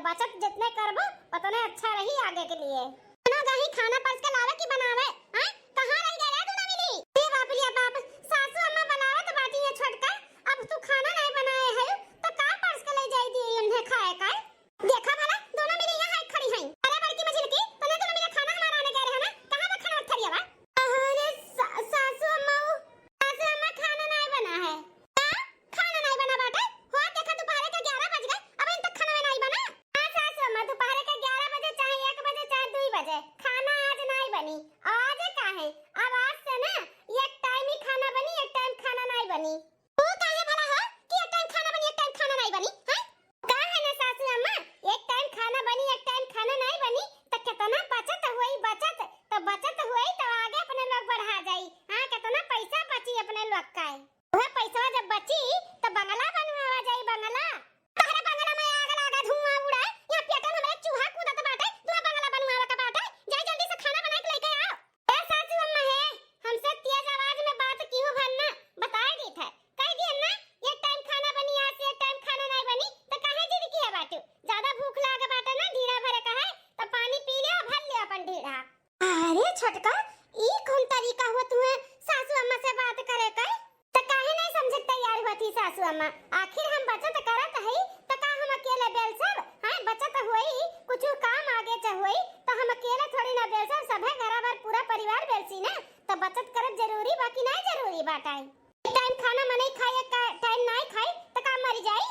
बचत जितने करबो, उतने अच्छा रही आगे के लिए। दुनो गही खाना परस के लावे कि बनावे? हैं? कहाँ रह गए रे दुनो मिली? ए बाप रे बाप, सासू अम्मा बनावत बाटी है छोटका, अब तू खाना नहीं बनाए है, तो का परस के ले जाई दी उन्हें खाए का? देखा भला, दुनो मिली यहाँ हाय खड़ी हैं। अरे बड़की मझिलकी, तने दुनो मिली खाना हमारा आने गए रहे ना, कहाँ बा खाना थरिया बा? अरे सा-, सासू अम्मा, सासू अम्मा खाना नहीं बना है। का? खाना नहीं बना बाटे? हो देखा दोपहरे के ग्यारह बज गए, अब इन तक खाना नहीं बना। हाँ सासू अम्मा, दोपहरे के ग्यारह बजे चाहे एक बजे चाहे दुई बजे खाना आज नहीं बनी। आज का है? अब आज से ना एक टाइम ही खाना बनी, एक टाइम खाना नहीं बनी। वो काहे भला हो कि एक टाइम खाना बनी, एक टाइम खाना नहीं बनी, हैं? का है ना सासू अम्मा, एक टाइम खाना बनी, एक टाइम खाना नहीं बनी, तो कितना बचत हुई, बचत, तो बचत हुई तो आगे अपने लोग बढ़ा जाई। हाँ, कितना पैसा बची अपने लोग का है। वह पैसा जब बची तो बंगला बनवावा जाई, बंगला। तहरे बंगला में आग लागे, धुआं उड़े, यहाँ पेटन हमरे चूहा कूदत बाटे, तुम्हें बंगला बनवावे का बाटे, जाई जल्दी से खाना बना के लेके आओ। ए सासू अम्मा हे, हमसे तेज आवाज में बात किहू भर ना, बताए दीत है। कह दिया ना, एक टाइम खाना बनी, आज से एक टाइम खाना नहीं बनी, तो काहे जिद किया बाटू? ज्यादा भूख लाग बाटे ना, ढीढ़ा भरे का है, तो पानी पी ले, भर ले अपन ढीढ़ा। अरे छोटका, ई कौन तरीका हुआ तुम्हें सासू अम्मा से बात करे का? त काहे नहीं समझे के तैयार हुआ थी सासू अम्मा? आखिर हम बचत करत हई, त का हम अकेले बेल सब? हाँ, बचत होई, कुछ काम आगे च होई, त हम अकेले थोड़ी ना बेल सब, सभे घरा भर पूरा परिवार बेलसी ना। त बचत करत जरूरी बा कि नहीं जरूरी बाटे? एक टाइम खाना मनई खाई, एक का-, टाइम नहीं खाई, त का मरी जाई?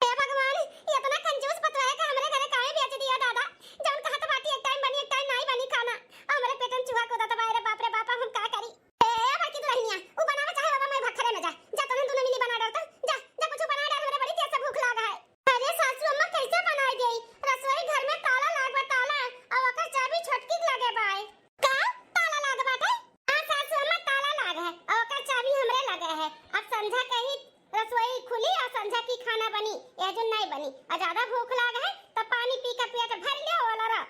हे भगवान, ये इतना कंजूस पतोह का हमरे घरे काहे भेज दिया दादा? जौन कहत बाटी एक टाइम बनी, एक टाइम नहीं बनी खाना, हमरे पेटन चूहा कूदत बा रे बाप रे बाप, हम का करी? ए, बड़की दुल्हनिया, उ बनावे चाहे बाबा, मैं भखरे में जा। जा, तोहन दोनों मिली बना डाल तो। जा, जा, कुछ बना डाल, हमरे बड़ी तेज से भूख लाग है। अरे सासू अम्मा, कैसे बनाई देई? रसोई घर में ताला लाग बा, ताला, और ओकर चाबी छोटकी के लगे बाय। का? ताला लाग बाटे? हाँ सासू अम्मा, ताला लाग है, और ओकर चाबी हमरे लगे है। अब संझा के ही रसोई खुली और संझा की खाना बनी, ये जो नहीं बनी, और ज्यादा भूख लाग है, तो पानी पी के पेट भर ले वाला रह।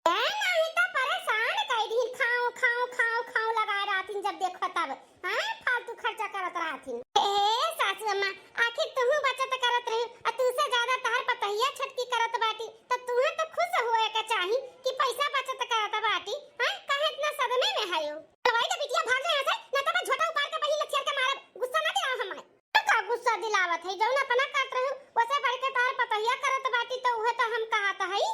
ए, नाही त परेशान कई दिन, खाऊं, खाऊं, खाऊं, खाऊं लगाए रहथिन, जब देखो तब, हाँ, फालतू खर्चा करत रहथिन। ए, सासू अम्मा, आखिर तुहू बचत करत रही, आ तू से ज्यादा तहार पतहिया छोटकी करत बाटी, त तुहे त खुश होए के चाही कि पैसा बचत करत बाटी, हाँ, काहे इतना सदमे में हयो? चलवाई त बिटिया भाग ले यहाँ से, ना त मैं झोटा उपाड़ के पहली लठियार के मारब, गुस्सा ना दिलाओ हमार। का गुस्सा दिलावत है, जौन अपना करत रहू, ओसे बढ़ के तहार पतहिया करत बाटी, त उहे त हम कहत हई।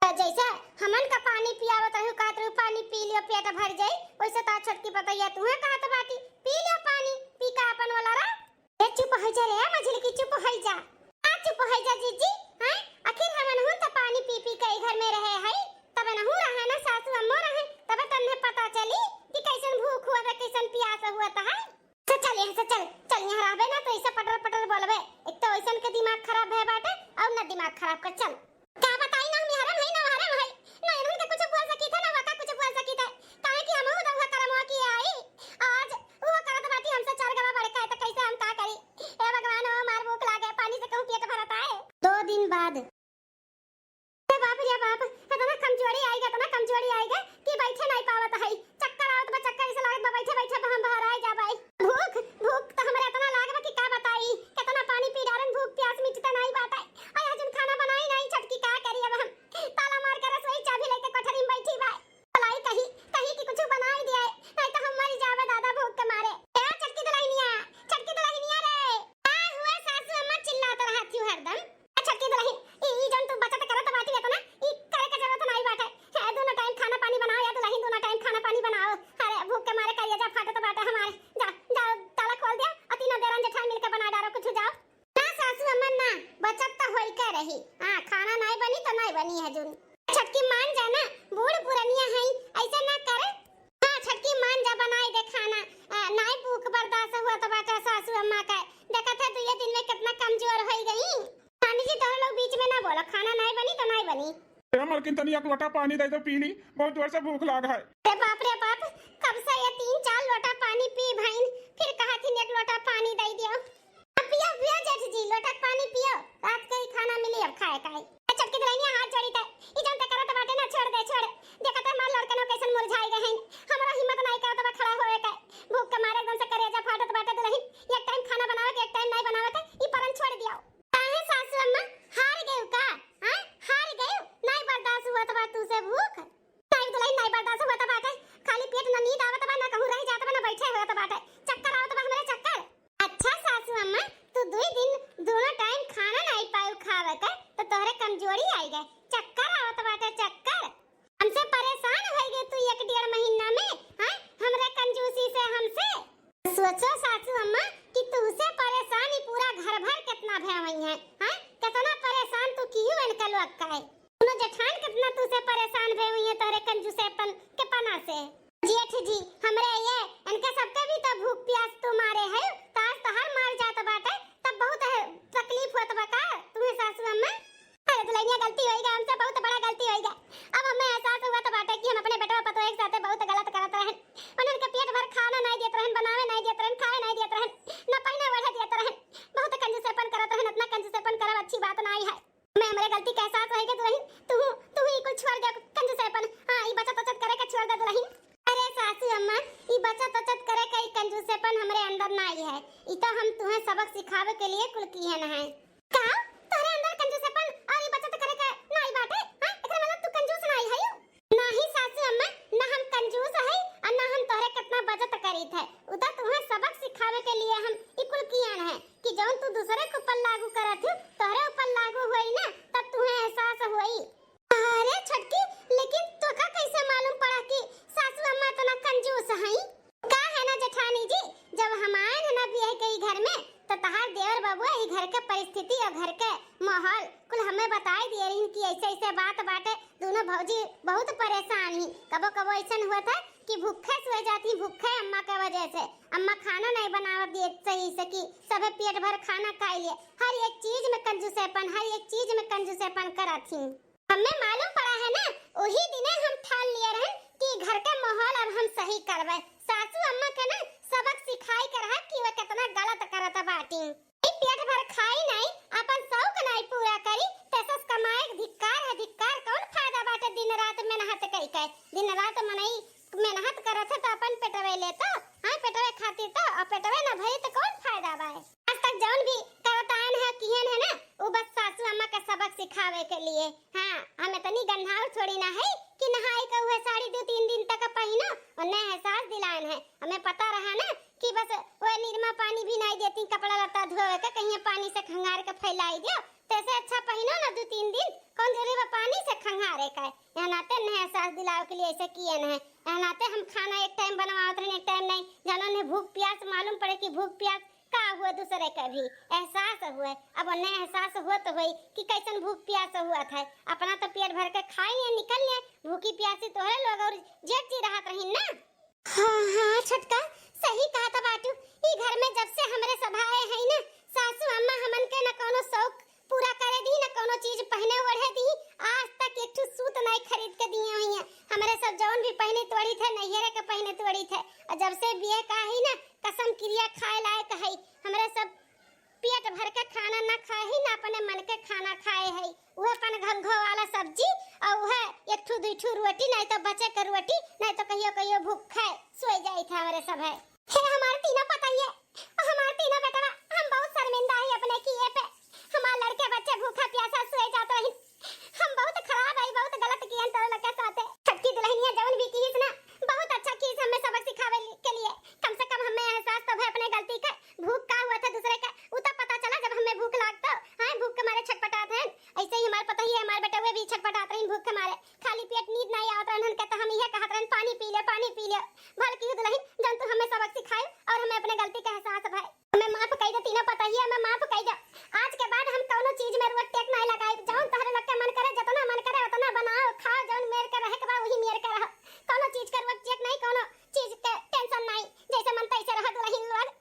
जैसे हमन का पानी पियावत रहू, कहत रहू, "पानी पी लियो, पेट भर जाई," वैसे तो छोटकी पतैया तुहे कहत बाटी, "पी लियो पानी, पी का अपन वाला रह।" ए, चुप होइ जा रे, मझिलकी, चुप होइ जा। आ, चुप होइ जा, जीजी, हैं? आखिर हमन हूँ तो पानी पी पी के ई घर में रहे हई, तब नहू रहे ना, सासू अम्मो रहे, तब तन्ने पता चली कि कैसन भूख हुआ था, कैसन प्यास हुआ था, है? से चल, यहाँ से चल, चल, यहाँ रहबे ना तो ऐसे पटर पटर बोलबे। एक तो ऐसन के दिमाग खराब है बाटे, और ना दिमाग खराब कर, चल। का बताई ना, हम यहाँ में है ना, वहाँ में है ना, इन्हन के कुछ बोल सकी थे ना, वका कुछ बोल सकी थे, काहे कि हम उधर हुआ करम हुआ किया आई, आज वो करत बाटी हमसे चार गवा बढ़ के, तो कैसे हम का करी? हे भगवान हो, मार भूख लागे, पानी से कहूँ पेट भरत आए। दो दिन बाद। अरे बाप रे बाप, इतना कमजोरी आइगा, इतना कमजोरी आइगा कि बैठे नहीं पावत है। चक्कर आवत बा, चक्कर ऐसे लागत बा, बैठे बैठे हम बाहर आए जा भाई। भूख, भूख तो हमरे इतना लाग बा कि का बताई, कितना पानी पी डारन, भूख प्यास मिटते नहीं बाटे। और आज हम खाना बनाई नहीं, छोटकी का करी अब हम। ताला मार के रसोई चाबी लेके कोठरी में बैठी बा। भलाई कही, कही कि कुछ बनाई दिया, नहीं तो हम मर जावे दादा भूख के मारे। ए छोटकी दुल्हनिया, छोटकी दुल्हनिया रे, का हुआ सासू अम्मा चिल्लात रहत हूँ हरदम? ए छोटकी दुल्हन, ई, ई जौन तू बचत करत बाटी एतना, ई करे के जरूरत नाई बाटे। हे, दोनों टाइम खाना पानी बनाओ या दुल्हन, दोनों टाइम खाना पानी बनाओ। अरे, भूख के मारे करेजा फाटत बाटे हमारे। जा, जा, ताला खोल दे, और तीनों देरान जेठान मिलके बना डारो कुछ, जाओ। ना सासू अम्मा ना, बचत तो होई के रही। हाँ, खाना नाई बनी तो नाई बनी है जून। छोटकी मान जा ना, बूढ़ पुरनिया है, ऐसा ना करे। हाँ, छोटकी मान जा, बनाई दे खाना। आ, नाई भूख बर्दाश्त हुआ तो बाटे सासू अम्मा का। देखत है दुए दिन में कितना कमजोर होई गई। स्वामी जी, तोहरे लोग बीच में ना बोलो, खाना नाई बनी तो नाई बनी। ए मलकिन, तनी एक लोटा पानी दे दो, पी ली, बहुत जोर से भूख लाग है। अरे बाप रे बाप, कब से ये तीन चार लोटा पानी पी भइन, फिर कहा थी एक लोटा पानी दे दियो। अब पियो, पियो जेठ जी, लोटा पानी पियो, रात के ही खाना मिली अब खाए का है। ए छोटकी दुल्हनिया, हाथ जोड़ी थे, ई जौन ते करत बाटे ना, छोड़ दे, छोड़। देखत है हमार लड़कनो कैसन मुरझाई गए हैं, हमारा हिम्मत नाई करत बा खड़ा होए के। भूख के मारे एकदम से करेजा फाटत बाटे दुल्हन, एक टाइम खाना बनावे के, एक टाइम नाई बनावे के, ई परन छोड़ दियो। काहे सासू अम्मा, हार गए का? हाँ, हार गए? आई है। ई तो हम तुहें सबक सिखावे के लिए कुल किहन है। का? तोहरे अंदर कंजूसपन और ई बचत करे के नाई बाटे? हाँ, एकरा मतलब तू कंजूस नाई है? नाही सासू अम्मा, ना हम कंजूस है और ना हम तोहरे कितना बचत करीत है। उ तो तुहें सबक सिखावे के लिए हम ई कुल किहन है कि जौन तू दूसरे के ऊपर लागू करत हो, तोहरे ऊपर लागू होई ना, तब तुहें एहसास होई। अरे छोटकी, लेकिन तोका कैसे मालूम पड़ा कि सासू अम्मा इतना कंजूस हई? का है ना जेठानी जी, जब हम आए हैं ना बियाह के ई घर में, तो तहार देवर बबुआ ई घर के परिस्थिति और घर के माहौल कुल हमें बताई दिए रही कि ऐसे ऐसे बात बाटे। दोनों भौजी बहुत परेशान ही। कबो कबो ऐसन हुआ था कि भूखे सोए जाती, भूखे अम्मा के वजह से। अम्मा खाना नहीं बनावत दिए सही से कि सभे पेट भर खाना खाई लिए। हर एक चीज में कंजूसेपन, हर एक चीज में कंजूसेपन करत ही। हमें मालूम पड़ा है ना, वही दिने हम ठान लिए रहन कि घर के माहौल अब हम सही करबे। सासू अम्मा के ना सबक सिखाई के रहा कि वो कितना गलत करत बाटी। ई पेट भर खाई नहीं, अपन शौक नहीं पूरा करी, तेसस कमाए के धिक्कार है, धिक्कार। कौन फायदा बाटे दिन रात मेहनत कई के? दिन रात मनई मेहनत करत है तो अपन पेटवे ले तो, हाँ, पेटवे खातिर तो, और पेटवे ना भरी तो कौन फायदा बा? आज तक जौन भी करत आयन है, किहन है ना, उ बस सासू अम्मा के सबक सिखावे के लिए। हाँ, हम इतनी गंधार थोड़ी ना है कि नहाई के उहे साड़ी दो तीन दिन तक पहिनो और नए एहसास दिलायन है। हमें पता रहा ना कि बस वो निरमा पानी भी नहीं देती कपड़ा लत्ता धोवे के, कहीं पानी से खंगार के फैलाई दियो, तैसे अच्छा पहिनो ना दो तीन दिन, कौन जरूरी बा पानी से खंगारे का? यहाँ नाते नए एहसास दिलावे के लिए ऐसे किहन है। यहाँ नाते हम खाना एक टाइम बनवावत रहन, एक टाइम नहीं। जानो ने भूख प्यास मालूम पड़े कि भूख प्यास का हुए, दूसरे के भी एहसास हुए। अब उन्हें एहसास होत होई कि कैसन भूख प्यास हुआ था। अपना तो पेट भर के खाई लिए, निकल लिए, भूखी प्यासी तोहरे लोग और जेठ जी रहत रही ना। हाँ, हाँ, छोटका, सही कहत बाटू। ई घर में जब से हमरे सब आए हैं ना, सासू अम्मा हमन के न कौनो शौक पूरा करे दी, न कौनो चीज पहने ओढ़े दी। आज तक एक ठो सूत नाई खरीद के दिए हुई हैं। हमरे सब जौन भी पहने तोड़ी थे, नैहरे के पहने तोड़ी थे। और जब से बिये का ही ना, कसम किरिया खाए लायक है। हमरे सब पेट भर के खाना ना खाए ही, ना अपने मन के खाना खाए है। उहे पनघंघो वाला सब्जी और उहे एक ठो दुई ठो रोटी, नहीं तो बचे के रोटी, नहीं तो कहियो कहियो भूखे सोए जाई था हमरे सब है। हे हमार तीनों पतोहिए, हमार तीनों बेटवा, हम बहुत शर्मिंदा है अपने किए पे। हमार लड़के बच्चे भूखा प्यासा सोए जात रही। हम बहुत खराब है, बहुत गलत किए तोरे लोग के साथे। छोटकी दुल्हनिया जौन भी किहिस ना, बहुत अच्छा किहिस हमें सबक सिखावे के लिए। कम से कम हमें एहसास तो है अपने गलती का। भूख का हुआ था दूसरे का, उ तो पता चला जब हमें भूख लागतो। हाँ, भूख के मारे छटपटात हैं। ऐसे ही हमार पतोहिए, हमार बेटवे भी छटपटात रही भूख के मारे। खाली पेट नींद नहीं आवत रहन के, तो हम इहे कहत रहन, "पानी पी ले, पानी पी ले।" भल की दुल्हन, जौन तू हमें सबक सिखाए और हमें अपने गलती का एहसास भए। हमें माफ कई दे तीनों पतोहिए, हमें माफ कई दे। आज के बाद हम कौनो चीज में रुआ टेक नहीं लगाई। जौन तोहरे लोग के मन करे, जितना मन करे उतना बनाओ, खाओ, जौन मेर के रहे के बा वही मेर के रहो। कौनो चीज के रुआ टेक नहीं, कौनो चीज के tension नहीं, जैसे मन तैसे रहो दुल्हन लोग।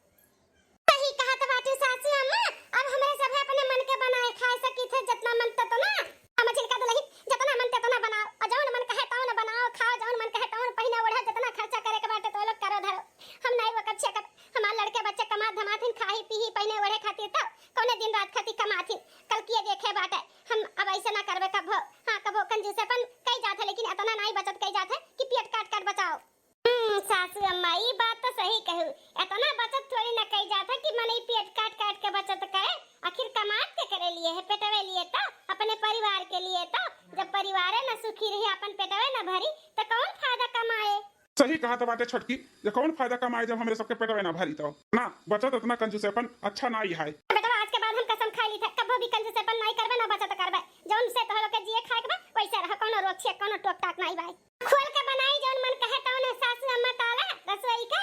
सही कहत बाटू सासू अम्मा, अब हमरे सभे अपने मन के बनाए खाए सकी थे, जितना मन ततना। हम झिलका दुल्हन, जितना मन ततना बनाओ, और जौन मन कहे तौन बनाओ, खाओ, जौन मन कहे तौन पहिना ओढ़ा, जितना खर्चा करे के बाटे तो लोग करो धरो। हम नहीं वो कब छेकब, हमार लड़के बच्चे कमात धमात हिन, खाही पीही पहिने ओढ़े खातिर तो कौने दिन रात खातिर कमात हिन। कल किए देखे बाटे, हम अब ऐसे ना करबे कबो। हाँ, कबो कंजूसेपन कई जात है, लेकिन इतना नहीं बचत कई जात है कि पेट काट काट बचाओ। हम्म, सासू अम्मा, ई बात तो सही कहू। इतना बचत थोड़ी ना कई जात है कि मनई पेट काट काट के बचत करे। आखिर कमात के करे लिए है, पेटवे लिए तो, अपने परिवार के लिए तो। जब परिवारे ना सुखी रही, अपन पेटवे ना भरी, तो कौन फायदा कमाए? सही कहत बाटे छोटकी, ये कौन फायदा कमाए जब हमरे सबके पेटवे ना भरी तो। ना, बचत इतना कंजूसेपन अच्छा ना ही है। बेटवा, आज के बाद हम कसम खा ली थे, कबो भी कंजूसेपन नहीं करबे, ना बचत करबे। जौन से तोहरो के जिए खाए के बा, वैसे रह, कौनो रोक छेक, कौनो टोक टाक नहीं बा। खोल के बनाई जौन मन कहे तौन सासू अम्मा ताला रसोई के।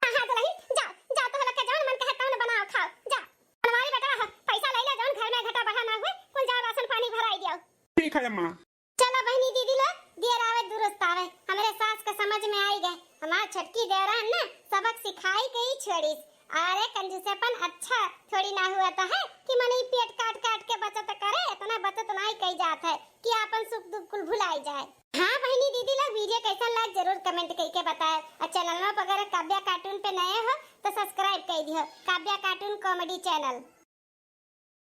हाँ, हाँ, दुल्हन, जाओ, जाओ, तोह लोग के जौन मन कहे तौन बनाओ, खाओ, जा। बनवारी बेटा, पैसा ले ले, जौन घर में घटा बढ़ा ना हुए, कुल जाओ राशन पानी भराई दियो। ठीक है अम्मा। चलो बहनी दीदी लोग, देर आवे दुरुस्त आवे, हमरे सास के समझ में आई गए। हमार छोटकी देवरान ना सबक सिखाई के ही छोड़ीस। अरे कंजूसेपन अच्छा थोड़ी ना हुआ तो है कि मनई पेट काट काट के बचत करे, इतना बचत नाई कई जात है कि आपन सुख दुख कुल भुलाई जाए। हाँ बहिनी दीदी लोग, video कैसन लाग जरूर comment करके बताए। और channel में अगर काव्या cartoon पे नए हो तो subscribe कर दियो, काव्या cartoon comedy channel।